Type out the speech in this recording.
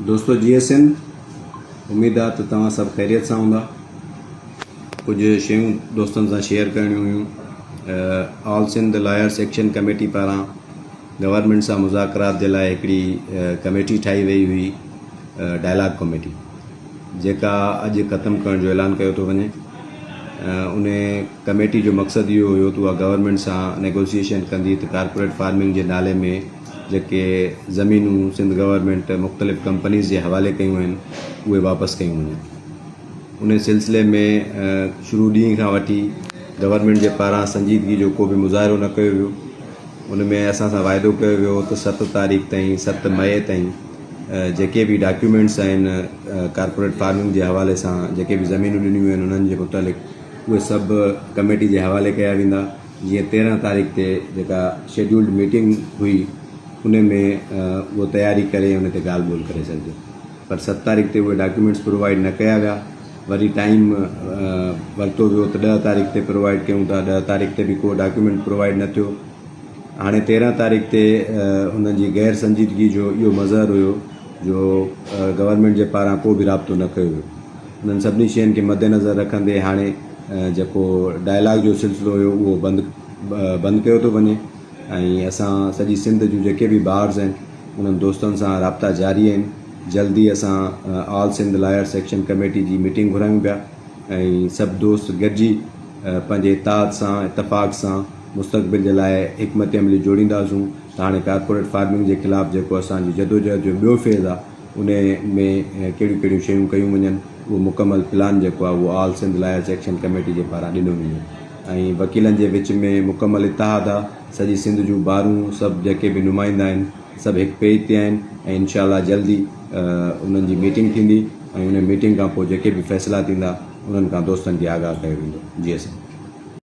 دوستو جيئي سنڌ اميد آ ته توهان سڀ خيريت سان هوندا ڪجهه شيون دوستن سان شيئر ڪرڻيون هيون all Sindh lawyers action committee پاران گورنمينٽ سان مذاڪرات جي لاء هڪڙي ڪميٽي ٺاهي وئي هئي ڊائلاگ ڪميٽي جيڪا اڄ ختم ڪرڻ جو اعلان ڪيو ٿو وڃي ان ڪميٽي جو مقصد اهو هيو ته اها گورنمينٽ سان نيگوسيئيشن ڪندي ته ڪارپوريٽ فارمنگ جي نالي ۾ جيڪي زمينون سنڌ گورنمينٽ مختلف ڪمپنيز جي حوالي ڪيون آهن اهي واپس ڪيون وڃن ان سلسلي ۾ شروع ڏينهن کان وٺي گورنمينٽ جي پاران سنجيدگي جو ڪو به مظاهرو نه ڪيو ويو ان ۾ اسان سان واعدو ڪيو ويو ته ست تاريخ تائين ست مئي تائين جيڪي به ڊاڪيومينٽس آهن ڪارپوريٽ فارمنگ جي حوالي سان جيڪي به زمينون ڏنيون ويون آهن انهن جي متعلق اهي سڀ ڪميٽي جي حوالي ڪيا ويندا جيئن 13 تاريخ تي جيڪا شيڊيولڊ ميٽنگ هئي ان ۾ اهو تياري ڪري ان تي ڳالهه ٻولهه ڪري سگهجي پر ست تاريخ تي اهي ڊاڪيومينٽس پرووائيڊ نه ڪيا ويا وري ٽائيم ورتو ويو ته 10 تاريخ تي پرووائيڊ ڪيون ٿا 10 تاريخ تي به ڪو ڊاڪيومينٽ پرووائيڊ نه ٿيو هاڻي 13 تاريخ تي انهن جي غير سنجيدگي جو اهو مظهر هيو جو گورنمينٽ جي پاران ڪو به رابطو نه ڪيو ويو انهن سڀني شين کي مدنظر رکندي هاڻي جيڪو ڊائلاگ جو سلسلو هيو اهو بند بند ڪيو ٿو وڃي ۽ اسان سڄي سنڌ جون جيڪي به بارز آهن انهن دوستن سان رابطا جاري آهن جلدي اسان all Sindh lawyers action committee جي ميٽنگ گهرايون پيا ۽ سڀ دوست گڏجي پنهنجي اتحاد سان اتفاق سان مستقبل جي لاء حڪمت عملي جوڙينداسون ته هاڻي ڪارپوريٽ فارمنگ جي خلاف جيڪو اسان جي جدوجهد جو ٻيو فيز آهي ان ۾ ڪهڙيون ڪهڙيون شيون ڪيون وڃن اهو مڪمل پلان جيڪو آهي اهو all Sindh lawyers action committee جي پاران ڏنو ويندو ۽ وڪيلن جي وچ ۾ مڪمل اتحاد آهي سڄي سنڌ جون بارون سڀ جيڪي به نمائندا آهن سڀ هڪ پيج تي آهن ۽ انشاء الله جلدي انهن جي ميٽنگ ٿيندي ۽ ان ميٽنگ کان پوء جيڪي به فيصلا ٿيندا انهن کان دوستن کي آگاهه ڪيو ويندو جي سائين.